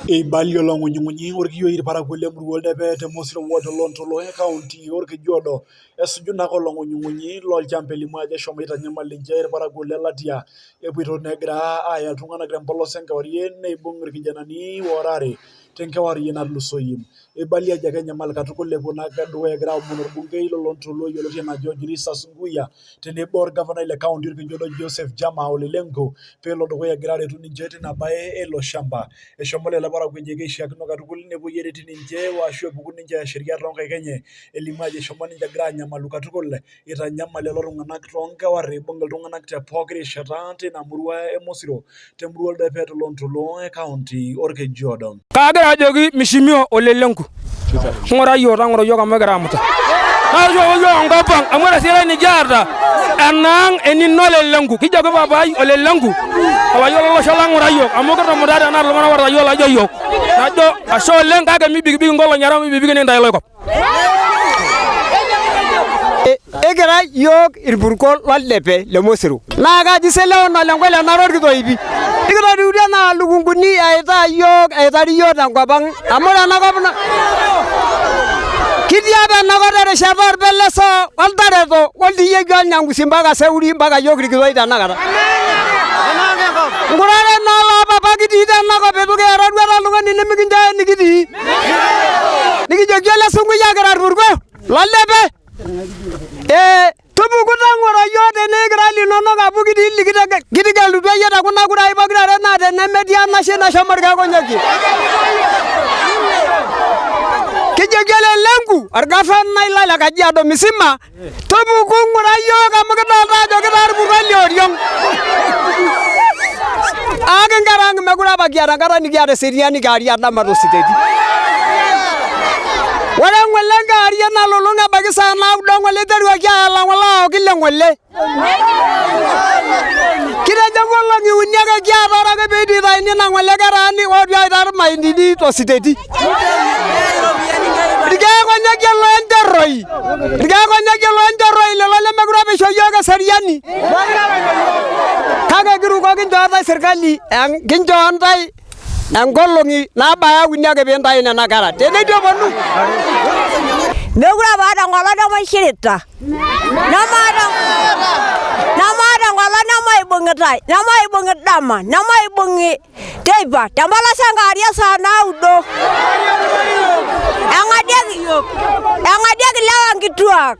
Eibalie olong'unying'unyi orkiyioi irparakuo lemurua Oldepe te Mosiro ward toloontoluo e kaunti orkejuodo esuju naake olong'unying'unyi lolchamba elimu ajo eshomo aitanyamal ninche irparakuo lelatia epuoito naa egira aaya iltung'anak tempolos enkewarie neibung irkijanani oora are tenkewarie natulusoyie. Eibalie ajo kenyamal katukul epuo naake dukuya egira aomon orbungei loloontoluo yioloti enaa George Risa Sunkuyia tenebo orgavanai le kaunti orkejuodo Joseph Jama Ole Lenku peelo dukuya egira aretu ninche tina bae eilo shamba. Eshomo lelo parakuo ejo keishiakino katukul nepuoi ereti ninche ashu epuku ninche aya sheria toonkaik enye elimu ajo eshomo ninche egira anyamalu katukul eitanyamal lelo tung'anak toonkewarie eibung iltung'anak te pooki rishata tina murua e Mosiro temurua Oldepe toloontoluo e kaunti Orkejuodo. Kaagira ajoki mheshimiwa Ole Lenku, ng'ura iyiook tang'oro iyiook amu ekira amuta. Taashoki iyiook enkop ang amu ore esiai nikiata enaang enino Ole Lenku. Kijoki papai Ole Lenku olayiolo lolosho lang ng'ura iyiook amu kitumutate tenakata iltung'anak otayiolo laijo iyiook. Najo ashe oleng kake mibikibiki nkolong'i are amu mibikibiki nikintayu oloikop. Ekira yiok irpurko loldepe le Mosiro. Naa kaji selewa ole Nkwele Narok orkitoipi. Nikitotiwutuo anaa lukunguni eitaa yiok eitari yiok tenkop ang amu ore enakop na kitii apa enakop terishata orpeleso oltareto oltiyieki olnyangusi mpaka Seuri mpaka yiok irkitoi tenakata. Nkurare naa loopapa kitii tenakop itu kiya eroruata oltung'ani nimikincho enikitii. Nikijoki ole Sunkuyia kira irpurko loldepe ee tupuku tang'oro yiok tenikira linonok amu kitii kitegelutua iyie tekuna kurai pokirare naa tenemetii enashe nashomo irkeek. Kijoki ole Lenku orgavanai lai le Kajiado misima tupuku ng'ura yiok amu kidolta ajo kitaa irpurko lioriong'. Aaki nkera ang' mekure apa kiata enkata nikiata eseriani kiarie dama tositeti. Ore ng'ole enkewarie nalulung'a ebaiki saa naudo ng'ole iteruaki aala ng'ole aoki le ng'ole. Kitejo nkolong'i uni ake kiata ore ake peitu itaini ina ng'ole ketaani ootu aitaa irmaindini tositeti. Irkeek onyokie loonchorroi, irkeek onyokie loonchorroi lelo lemekure apa isho yiok eseriani. Kake kiruko kinchoo ntae sirkali, kinchoo ntae enkolong'i nabaya uni ake piintayu nena kera. Teneitu eponu. Mekure apa aata enkolong nemaishirita, nemaata nemaata enkolong nemaibung'itai, nemaibung'i dama, nemaibung'i teipa, tempolos enkewarie saa naudo. Eng'adieki eng'adieki ilewa nkituak,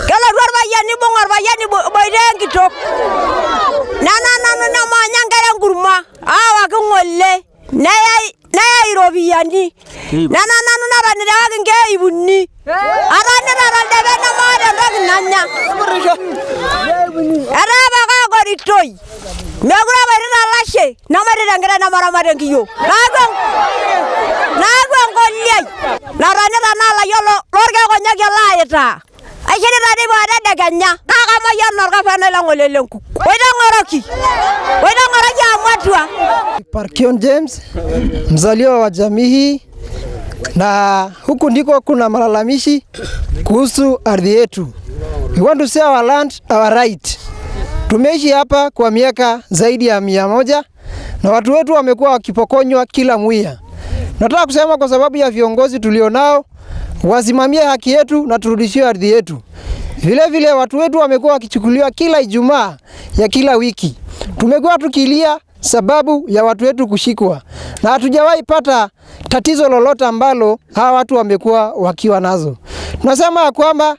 kelotu orpayian nibung' orpayian iboitare enkitok. Nena nanu nemaanya inkera enkurma, aawaki ng'ole neyai neyai iropiyiani. Nena nanu neton iterewaki inkeek ip uni. Atonita toldepe nemaata entoki nanya. Etaa apa kaagoritoi. Mekure apa airrita olashe nemairrita enkiteng nemaramat enkiyiok. Naaku enkoliai natonita naa layiok lorkeek onyokie laayitaa. Aishirita teipa o tedekenya naa kamayian orgavanai lang Ole Lenku. Oitang'oroki, oitang'oroki amu atua. Parkion James, mzaliwa wa jamii hii, na huku ndiko kuna malalamishi kuhusu ardhi yetu. We want to say our land, our right. Tumeishi hapa kwa miaka zaidi ya 100 na watu wetu wamekuwa wakipokonywa kila mwia. Nataka kusema kwa sababu ya viongozi tulionao wasimamie haki yetu na turudishiwe ardhi yetu. Vile vile watu wetu wamekuwa wakichukuliwa kila Ijumaa ya kila wiki. Tumekuwa tukilia sababu ya watu wetu kushikwa na hatujawahi pata tatizo lolote ambalo hawa watu wamekuwa wakiwa nazo. Tunasema ya kwamba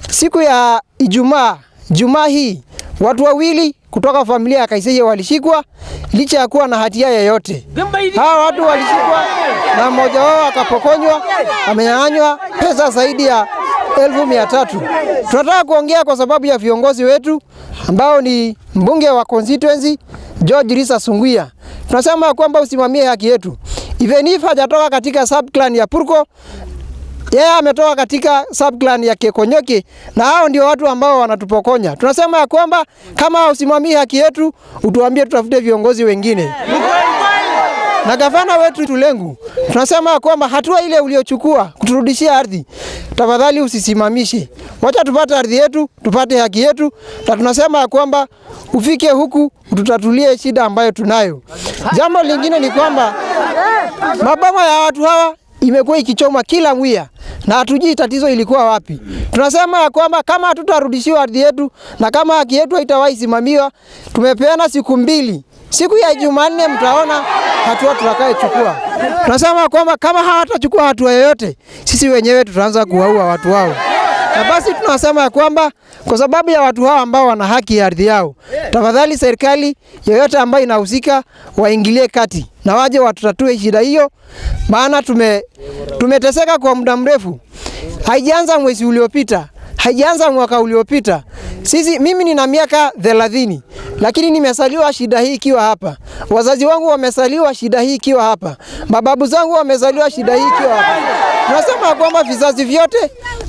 siku ya Ijumaa, Jumaa hii watu wawili kutoka familia ya Kaiseye walishikwa licha ya kuwa na hatia yoyote. Hawa watu walishikwa na mmoja wao akapokonywa, amenyang'anywa pesa zaidi ya 300,000. Tunataka kuongea kwa sababu ya viongozi wetu ambao ni mbunge wa constituency George Risa Sunguya. Tunasema kwamba usimamie haki yetu. Even if hajatoka katika subclan ya Purko, yeye ametoka katika subclan ya Kekonyoki na hao ndio watu ambao wanatupokonya. Tunasema ya kwamba kama usimamii haki yetu, utuambie tutafute viongozi wengine. Na gavana wetu Lenku, tunasema ya kwamba hatua ile uliochukua kuturudishia ardhi, tafadhali usisimamishe. Wacha tupate ardhi yetu, tupate haki yetu, na tunasema ya kwamba ufike huku ututatulie shida ambayo tunayo. Jambo lingine ni kwamba maboma ya watu hawa imekuwa ikichomwa kila mwia na hatujui tatizo ilikuwa wapi. Tunasema ya kwamba kama hatutarudishiwa ardhi yetu na kama haki yetu haitawahi simamiwa, tumepeana siku 2. Siku ya Jumanne mtaona hatua tutakayochukua. Tunasema kwamba kama hawatachukua hatua yoyote, sisi wenyewe tutaanza kuwaua watu wao. Na basi tunasema ya kwamba kwa sababu ya watu hao ambao wana haki ya ardhi yao, tafadhali serikali yoyote ambayo inahusika waingilie kati na waje watutatue shida hiyo, maana tumeteseka kwa muda mrefu. Haijaanza mwezi uliopita, haijaanza mwaka uliopita. Mimi nina miaka 30, lakini nimesaliwa shida hii ikiwa hapa. Wazazi wangu wamesaliwa shida hii ikiwa hapa. Mababu zangu wamesaliwa shida hii ikiwa hapa. Tunasema kwamba vizazi vyote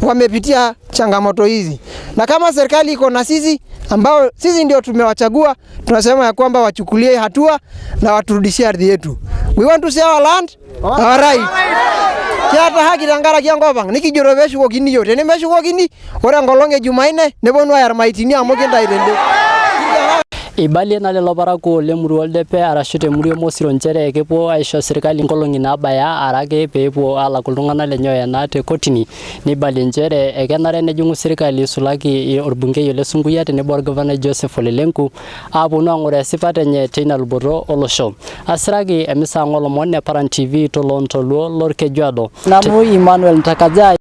wamepitia changamoto hizi. Na kama serikali iko na sisi ambao sisi ndio tumewachagua, tunasema ya kwamba wachukulie hatua na waturudishie ardhi yetu. We want to see our land, our right. Kiata haki tenkaraki enkop ang' nikijoito pee eshukokini iyiok, tenemeshukokini ore enkolong' e Jumanne neponu aaya irmaitini amu kintayu tende. Eibalie naa lelo parakuo lemurua Oldepe arashu temurua Mosiro nchere kepuo aisho serkali nkolong'i naabaya arake peepuo alaku iltung'anak lenye oyena te kotini. Neibalie nchere ekenare nejing'u serkali eisulaki orbungei Ole Sunkuyia tenebo orgavanai Joseph Ole Lenku aaponu aang'oroo esipata enye teina luboto olosho. Asiraki emisa ang' olomon e Paran TV toloontoluo lorkejuado. Nanu Emmanuel Ntakaja.